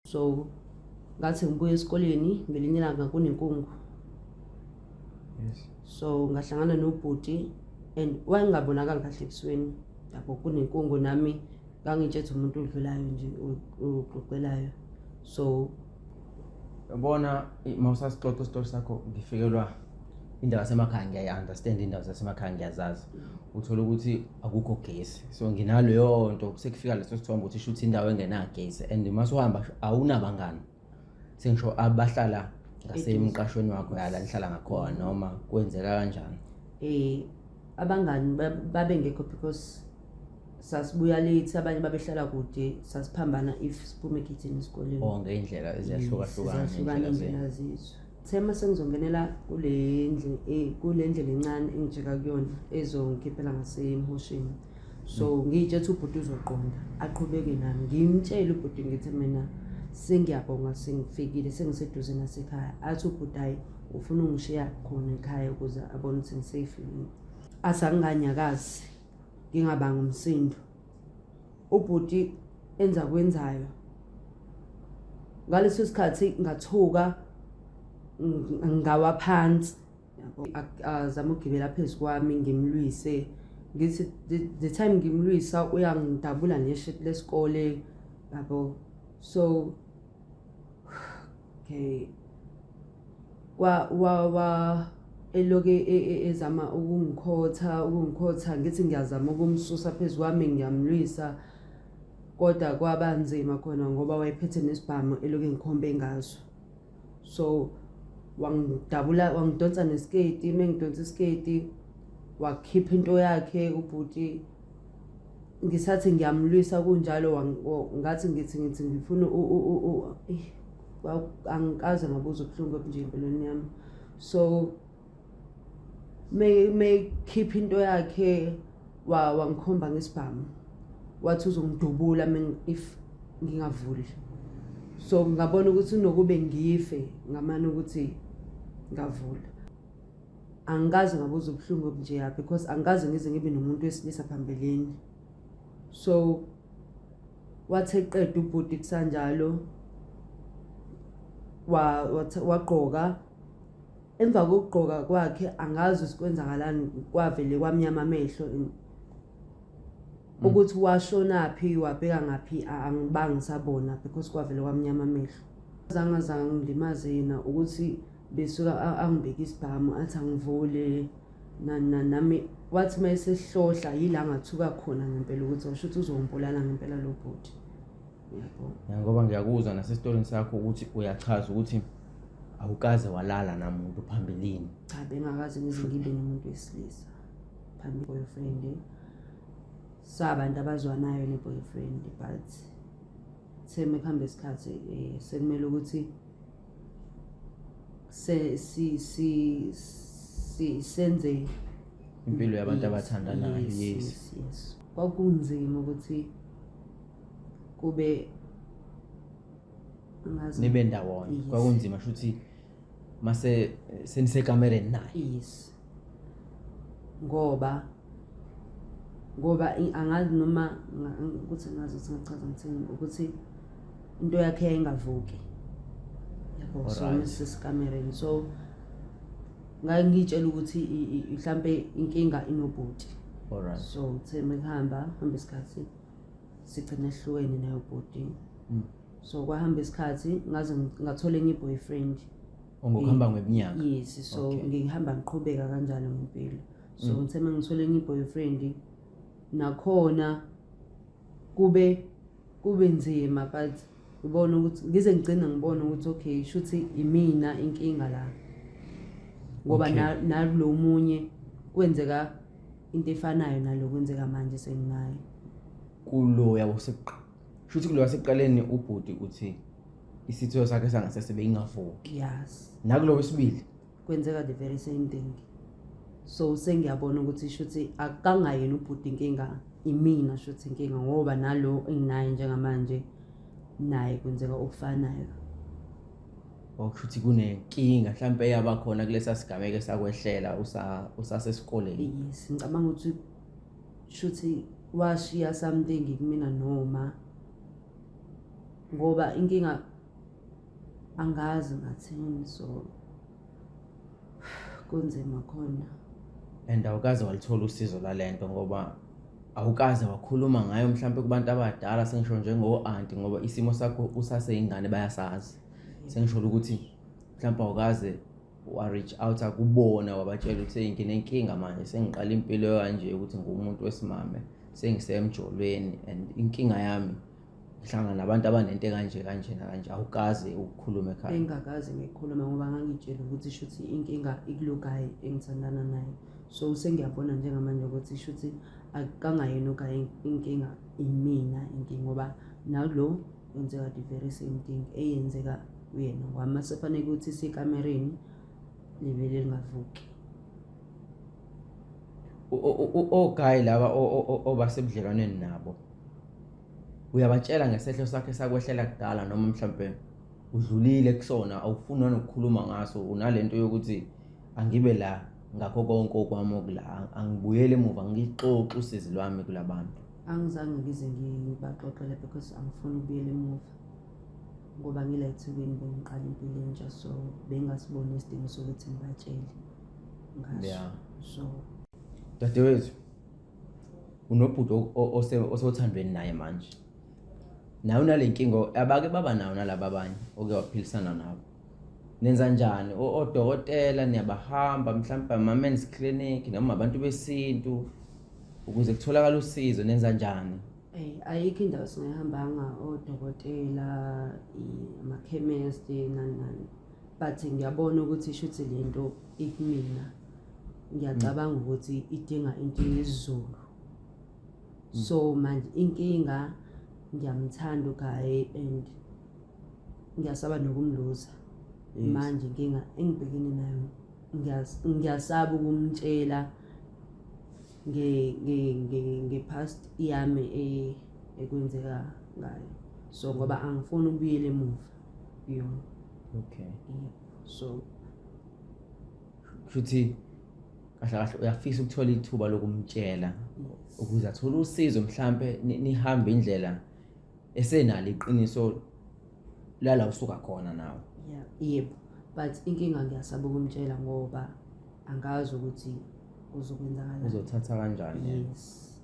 So ngathi ngibuya esikoleni ngelinye ilanga kunenkungu. So ngahlangana nobhuti and wayengabonakali kahle ebusweni, yabo, kunenkungu, nami ngangitshethe umuntu odlulayo nje, oxoxelayo, so Yabona, uma usasixoxa isitori sakho, ngifikelwa indawo yasemakhaya. Ngiyayi-understand indawo zasemakhaya, ngiyazazi. Uthola ukuthi akukho gesi, so nginaleyo nto, sekufika leso sithombe ukuthi shuthi indawo engenagesi and uma suhamba awunabangani, sengisho abahlala ngasemqashweni wakho, yala nihlala ngakhona, noma kwenzeka kanjani? Abangani babengekho because sasibuya late, abanye babehlala kude, sasiphambana if siphume egeyithini esikoleni. Oh, ngey'ndlela eziyahlukahlukana. Ziyahlukana. Iy'ndlela zenu. Iy'ndlela zethu. Thema sengizongenela kule ndle, kule ndlela encane engijika kuyona ezongikhiphela ngasemhosheni, so ngiyitshethe ubhuti uzoqonda aqhubeke nami. Ngimtshele ubhuti, ngithi mina sengiyabonga, sengifikile, sengiseduze nasekhaya. Athi ubhuti hayi, ufuna ungishiya khona ekhaya ukuze abone ukuthi ngisafe yini. Athi anginganyakazi, ngingabanga umsindo. Ubhuti enza kwenzayo ngaleso sikhathi, ngathuka, ngawa phansi, yabo. Azama ukugibela phezu kwami, ngimlwise. Ngithi the time ngimlwisa, uyangidabula neshirt lesikole, yabo. So okay, kwa wa wa eloke ezama ukungikhotha, ngithi ngiyazama ukumsusa phezu kwami, ngiyamlwisa, kodwa kwaba nzima khona ngoba wayephethe nesibhamu, eloke ngikhombe ngaso. So wangidabula, wangidonsa nesiketi. Uma ngidonsa isiketi, wakhipha into yakhe ubhuti. Ngisathi ngiyamlwisa kunjalo, ngathi ngithi ngifuna angikaze ngabuza ubuhlungu obunje empilweni yami. So mekhipha into yakhe, wangikhomba ngesibhamu, wathi uzongidubula if ngingavuli. So ngabona ukuthi kunokube ngife, ngamane ukuthi ngavula. Angikaze ngabuza ubuhlungu obunjeya because angikaze ngize ngibe nomuntu wesilisa phambilini. So wathi eqeda ubhuti kusanjalo, wagqoka. Emva kokugqoka kwakhe, angazi ukuthi kwenzakalani, kwavele kwamnyama amehlo. Ukuthi washonaphi, wabheka ngaphi, angibangi ngisabona because kwavele kwamnyama amehlo. Zange ngilimaze yena, ukuthi besuka angibeke isibhamu, athi angivule nami. Wathi uma esehlohla, yila ngathuka khona ngempela ukuthi washo ukuthi uzongibulala ngempela lo bhuti, yabo. Ya, ngoba ngiyakuzwa nasesitorini sakho ukuthi uyachaza ukuthi awukaze walala namuntu phambilini. Cha, bengakaze ngize ngibe nomuntu wesilisa phambi. Boyfriend, sabantu abazwanayo ne-boyfriend, but seme kuhamba isikhathi, sekumele ukuthi se si si si senze impilo yabantu abathandanayo. Yes. Yes, kwakunzima ukuthi kube angazi. Nibe ndawonye. Yes. Kwakunzima shuthi mase senisekamereni naye. Yes, ngoba angazi noma ukuthi angazi ukuthi ngachaza ngithini ukuthi into yakhe yayingavuki, yabo. So mesisekamereni, so ngaye ngiyitshela ukuthi mhlampe inkinga inobhuti. So the mekuhamba hamba isikhathi, sigcina ehlukene nayo bhuti. So kwahamba isikhathi, ngaze ngathola enye i-boyfriend. Ngokuhamba ngeminyaka. Yes, so ngihamba ngiqhubeka kanjalo ngempilo. So ngithe uma ngithole enye i-boyfriend, nakhona kube nzima, but ngibona ukuthi ngize ngigcine ngibone ukuthi okay, shuthi imina inkinga la, ngoba nalo munye kwenzeka into efanayo nalo kwenzeka manje senginayo. Kuloya waseqa, shuthi kuloya wasekuqaleni ubhuti uthi isitho sakhe sangasese beyingavuki. Yes. Nakulo wesibili? Kwenzeka the very same thing. So sengiyabona ukuthi shuthi akangayena ubhuti inkinga, imina shuthi inkinga, ngoba nalo enginaye njengamanje naye kwenzeka okufanayo. Okusho ukuthi kunenkinga mhlawumbe eyaba khona kulesa sigameko esakwehlela usasesikoleni. Yes, ngicabanga ukuthi shuthi washiya something kumina, noma ngoba inkinga Angazi ngathini, so kunzima khona. And awukaze walithola usizo lalento ngoba awukaze wakhuluma ngayo mhlawumbe kubantu abadala, sengisho njengo-anti, ngoba isimo sakho usaseyingane bayasazi. Sengisho ukuthi mhlawumbe awukaze wa-reach out akubona wabatshela ukuthi hey, nginenkinga manje, sengiqala impilo kanje ukuthi ngumuntu wesimame, sengisemjolweni and inkinga yami ngihlangana nabantu abanento kanje kanje nakanje. Awukaze ukukhuluma ekhaya? Bengingakaze ngikhulume ngoba ngangitshela ukuthi shuthi inkinga ikulo guy engithandana naye, so sengiyabona njengamanje ukuthi shuthi akangayena u-guy inkinga, imina inkinga, ngoba nalo kwenzeka the very same thing eyenzeka kuyena, ngoba mase fanele ukuthi sekamereni livele lingavuki. O-guy laba obasebudlelwaneni nabo, uyabatshela ngesehlo sakhe sakwehlela kudala, noma mhlambe udlulile kusona, awufuni nanokukhuluma ngaso, unalento yokuthi angibe la ngakho konke okwami okula, angibuyele emuva, ngixoxe usizi lwami kulabantu? Angizange ngize ngibaxoxele because angifuni ukubuyela emuva, ngoba ngila eThekwini bengiqala impilo entsha, so bengasiboni isidingo sokuthi ngibatshele ngaso. So Dadewethu, unobhuti osothandweni naye manje, nawe unale nkinga abake baba nawo nalaba abanye oke waphilisana nabo. Nenza njani? Odokotela niyabahamba mhlawumbe, ama-men's clinic noma abantu besintu, ukuze kutholakale usizo? Nenza njani? Ayikho indawo singayihambanga, odokotela, ama-chemist, nani nani, but ngiyabona ukuthi shuthi lento ikumina, ngiyacabanga ukuthi idinga into yesiZulu. So manje inkinga, ngiyamthanda u-guy and ngiyasaba nokumluza. Manje inkinga engibhekene nayo, ngiyasaba ukumtshela nge-past yami ekwenzeka ngayo, so ngoba angifuni ukubuyela emuva kuyona. Yeah. So Kushuthi kahle kahle uyafisa ukuthola ithuba lokumtshela ukuze athole usizo, mhlambe nihambe indlela esenalo iqiniso lala usuka khona nawe. Yeah, yebo, but inkinga ngiyasaba ukumtshela ngoba angazi ukuthi kuzokwenzakalani. Uzothatha kanjani. Yes.